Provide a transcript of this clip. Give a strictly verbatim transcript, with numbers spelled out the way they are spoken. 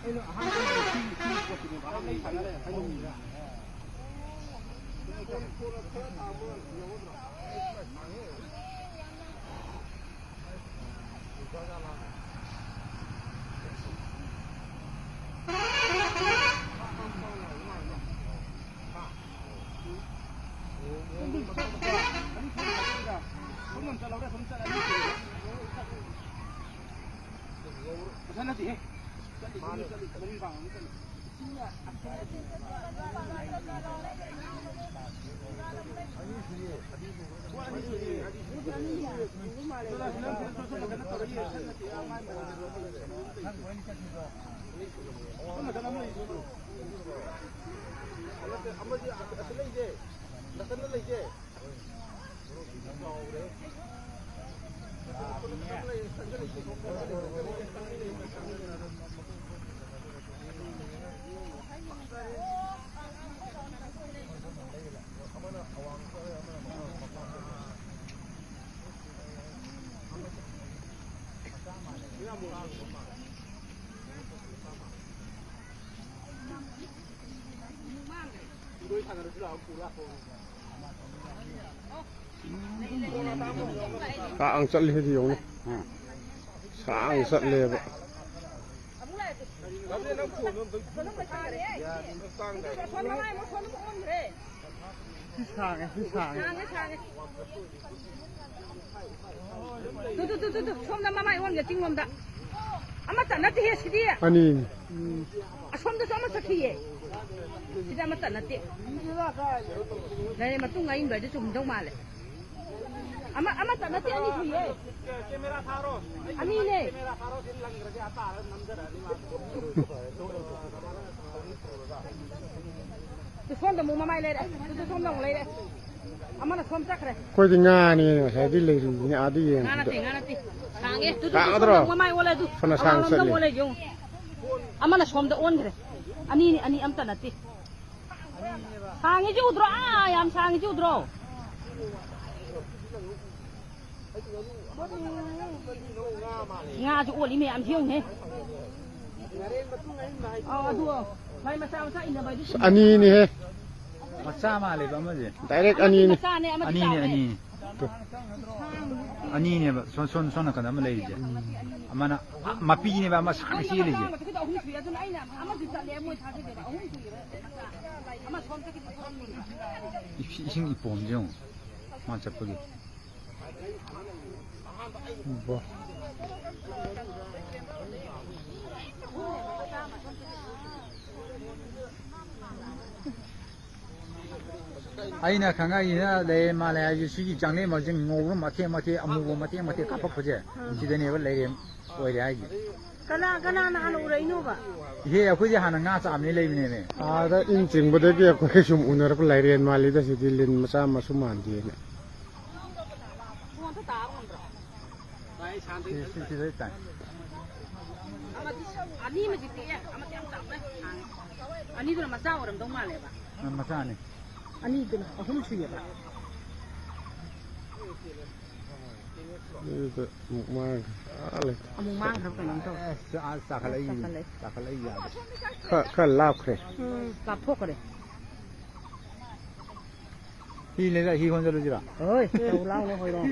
ꯑꯩꯅ ꯑꯍꯥꯟꯕꯗ ꯁꯤ, ꯁꯤ ꯄꯣꯠꯁꯤꯅꯦꯕ ꯑꯍꯥꯟꯕ ꯂꯩ ꯁꯥꯟꯅꯔꯦ ꯍꯥꯏꯅꯤꯡꯉꯤꯁꯦ꯫ ꯁꯣꯝ ꯆꯠꯂꯧꯔꯦ, ꯁꯣꯝ ꯆꯠꯂꯅꯤ꯫ ꯄꯩꯁꯥ ꯅꯠꯇꯦꯍꯦ꯫ ꯆꯠꯂꯤ, ꯆꯠꯂꯤ, ꯆꯠꯂꯤ, ꯃꯔꯤ ꯄꯥꯡ ꯑꯃ ꯆꯠꯂꯤ꯫ ꯁꯥꯡ ꯆꯠꯂꯦ, ꯁꯤꯗꯤ ꯌꯦꯡꯉꯨꯅꯦ꯫ ꯁꯥꯡ ꯆꯠꯂꯦꯕ꯫ ꯁꯤ ꯁꯥꯡꯉꯦ, ꯁꯤ ꯁꯥꯡꯉꯦ꯫ ꯇꯨ, ꯇꯨ, ꯇꯨ, ꯇꯨ, ꯇꯨ, ꯁꯣꯝꯗ ꯃꯃꯥꯏ ꯑꯣꯟꯒꯦ, ꯆꯤꯡꯂꯣꯝꯗ꯫ ꯑꯃꯠꯇ ꯅꯠꯇꯦꯍꯦ, ꯁꯤꯗꯤ꯫ ꯑꯅꯤꯅꯤ꯫ ꯑꯁꯣꯝꯗꯁꯨ ꯑꯃ ꯆꯠꯈꯤꯌꯦ꯫ ꯁꯤꯗꯤ ꯑꯃꯠꯇ ꯅꯠꯇꯦ꯫ ꯂꯩꯔꯦ, ꯃꯇꯨꯡ ꯑꯏꯟꯕ ꯍꯥꯏꯗꯤ ꯆꯨꯝꯗꯧ ꯃꯥꯜꯂꯦ꯫ ꯑꯃ, ꯑꯃꯠꯇ ꯅꯠꯇꯦ, ꯑꯅꯤ ꯁꯨꯏꯌꯦ꯫ ꯑꯅꯤꯅꯦ꯫ ꯁꯣꯝꯗ ꯑꯃꯨꯛ ꯃꯃꯥꯏ ꯂꯩꯔꯦ꯫ ꯇꯨ, ꯇꯨ, ꯁꯣꯝꯗ ꯑꯃꯨꯛ ꯂꯩꯔꯦ꯫ ꯑꯃꯅ ꯁꯣꯝ ꯆꯠꯈ꯭ꯔꯦ꯫ ꯑꯩꯈꯣꯏꯗꯤ ꯉꯥꯅꯦꯅ ꯉꯁꯥꯏꯗꯤ ꯂꯩꯔꯤꯅꯤ, ꯑꯥꯗ ꯉꯥ ꯌꯦꯡꯕꯗ꯫ ꯅꯠꯇꯦ, ꯉꯥ ꯅꯠꯇꯦ꯫ ꯁꯥꯡꯉꯦ꯫ ꯇꯨ, ꯇꯨ, ꯇꯨ, ꯇꯥꯒꯗ꯭ꯔꯣ? ꯁꯣꯝꯗ ꯑꯃꯨꯛ ꯃꯃꯥꯏ ꯑꯣꯜꯂꯦ ꯑꯗꯨ꯫ ꯐꯅ ꯁꯥꯡ ꯑꯃꯔꯣꯝꯗ ꯆꯠꯂꯤ꯫ ꯑꯃꯨꯛ ꯑꯣꯜꯂꯦ ꯌꯦꯡꯉꯨ꯫ ꯑꯃꯅ ꯁꯣꯝꯗ ꯑꯣꯟꯈ꯭ꯔꯦ꯫ ꯑꯅꯤꯅꯤ, ꯑꯅꯤ ꯑꯝꯇ ꯅꯠꯇꯦ꯫ ꯁꯥꯡꯉꯤꯁꯤ ꯎꯗ꯭ꯔꯣ? ꯑꯥ, ꯌꯥꯝ ꯁꯥꯡꯉꯤꯁꯤ ꯎꯗ꯭ꯔꯣ? ꯉꯥꯁꯨ ꯑꯣꯜꯂꯤ ꯃꯌꯥꯝꯁꯤ ꯌꯦꯡꯉꯨꯅꯦ꯫ ꯑꯧ, ꯑꯗꯨ ꯃꯥꯏ ꯃꯆꯥ ꯃꯆꯥ ꯏꯟꯅꯕ ꯍꯥꯏꯗꯤ ꯑꯁ, ꯑꯅꯤꯅꯤꯍꯦ꯫ ꯃꯆꯥ ꯃꯥꯜꯂꯦꯕ ꯑꯃꯁꯦ꯫ ꯗꯥꯏꯔꯦꯛ ꯑꯃꯗꯤ ꯑꯅꯤꯅꯤ꯫ ꯃꯆꯥꯅꯦ, ꯑꯃꯗꯤ ꯑꯅꯤꯅꯤ, ꯆꯥꯎꯔꯦ꯫ ꯑꯅꯤꯅꯤ꯫ ꯑꯅꯤꯅꯦꯕ꯫ ꯁꯣꯝ, ꯁꯣꯝ, ꯁꯣꯝ ꯅꯥꯀꯟꯗ ꯑꯃ ꯂꯩꯔꯤꯁꯦ꯫ ꯑꯃꯅ ꯃꯄꯤꯅꯦꯕ, ꯑꯃ ꯁꯥꯡꯅ ꯆꯦꯜꯂꯤꯁꯦ꯫ ꯑꯍꯨꯝ ꯆꯠꯂꯦ, ꯑꯃ ꯆꯠꯈꯤꯗ ꯑꯍꯨꯝ ꯊꯣꯛꯑꯦ, ꯑꯗꯨꯅ ꯑꯩꯅ ꯑꯃꯗꯤ ꯆꯠꯂꯦ, ꯃꯣꯏ ꯊꯥꯖꯗꯦꯕ꯫ ꯑꯍꯨꯝ ꯊꯣꯛꯑꯦꯕ꯫ ꯑꯃ ꯁꯣꯝ ꯆꯠꯈꯤꯗ ꯊꯣꯛꯑꯝꯃꯤꯕ꯫ ꯏꯁꯤꯡ ꯏꯄꯣꯝꯁꯦ ꯌꯦꯡꯉꯣ꯫ ꯃꯥ ꯆꯠꯄꯒꯤ꯫ ꯕꯣ꯫ ꯑꯩꯅ ꯈꯪꯉꯛꯏꯁꯤꯅ ꯂꯩ ꯃꯥꯜꯂꯦ ꯍꯥꯏꯁꯦ, ꯁꯤꯒꯤ ꯆꯥꯡꯂꯦꯟ ꯃꯔꯛꯁꯦ ꯉꯧꯕ ꯃꯇꯦꯛ ꯃꯇꯦꯛ, ꯑꯃꯨꯕ ꯃꯇꯦꯛ ꯃꯇꯦꯛ ꯀꯥꯞꯄꯛꯄꯁꯦ, ꯁꯤꯗꯅꯦꯕ ꯂꯩꯔꯦꯝ ꯑꯣꯏꯔꯦ ꯍꯥꯏꯁꯦ꯫ ꯀꯅꯥ, ꯀꯅꯥꯅ ꯍꯥꯟꯅ ꯎꯔꯛꯏꯅꯣꯕ? ꯏꯍꯦ, ꯑꯩꯈꯣꯏꯗꯤ ꯍꯥꯟꯅ ꯉꯥ ꯆꯥꯕꯅꯤ ꯂꯩꯕꯅꯦꯃꯦ꯫ ꯑꯥꯗ ꯏꯟ ꯆꯤꯡꯕꯗꯒꯤ ꯑꯩꯈꯣꯏ ꯁꯨꯝ ꯎꯅꯔꯛꯄ ꯂꯩꯔꯦꯟ ꯃꯥꯜꯂꯤꯗ ꯁꯤꯗꯤ, ꯂꯤꯟ ꯃꯆꯥ ꯃꯁꯨ ꯃꯥꯟꯗꯦꯅ꯫ ꯁꯤ, ꯁꯤ, ꯁꯤꯗꯩ ꯇꯥꯏ꯫ ꯑꯃꯗꯤ ꯑꯅꯤ ꯑꯃꯗꯤ ꯄꯤꯛꯑꯦ, ꯑꯃꯗꯤ ꯌꯥꯝ ꯆꯥꯎꯔꯦ꯫ ꯑꯅꯤꯗꯨꯅ ꯃꯆꯥ ꯑꯣꯏꯔꯝꯗꯧ ꯃꯥꯜꯂꯦꯕ꯫ ꯃꯆꯥꯅꯤ꯫ ꯑꯅꯤꯗꯨꯅ ꯑꯍꯨꯝ ꯁꯨꯏꯌꯦꯕ꯫ ꯑꯗꯨꯗ ꯑꯃꯨꯛ ꯃꯥꯡꯈ꯭ꯔꯦ꯫ ꯑꯥ ꯂꯩ꯫ ꯑꯃꯨꯛ ꯃꯥꯡꯈ꯭ꯔꯕ ꯀꯩꯅꯣꯝ ꯇꯧꯔꯦ꯫ ꯑꯦ, ꯆꯥ-, ꯆꯥꯈꯠꯂꯛꯏ꯫ ꯆꯥꯈꯠꯂꯛꯏ꯫ ꯆꯥꯈꯠꯂꯛꯏ ꯌꯥꯗꯦ꯫ ꯈꯔ, ꯈꯔ ꯂꯥꯞꯈ꯭ꯔꯦ꯫ ꯎꯝ, ꯂꯥꯞꯊꯣꯛꯈ꯭ꯔꯦ꯫ ꯍꯤ ꯂꯩꯔ ꯍꯤ ꯍꯣꯟꯖꯜꯂꯨꯁꯤꯔꯣ? ꯍꯣꯏ, ꯇꯧ ꯂꯥꯎꯅꯦ ꯍꯣꯏꯔꯣꯡ꯫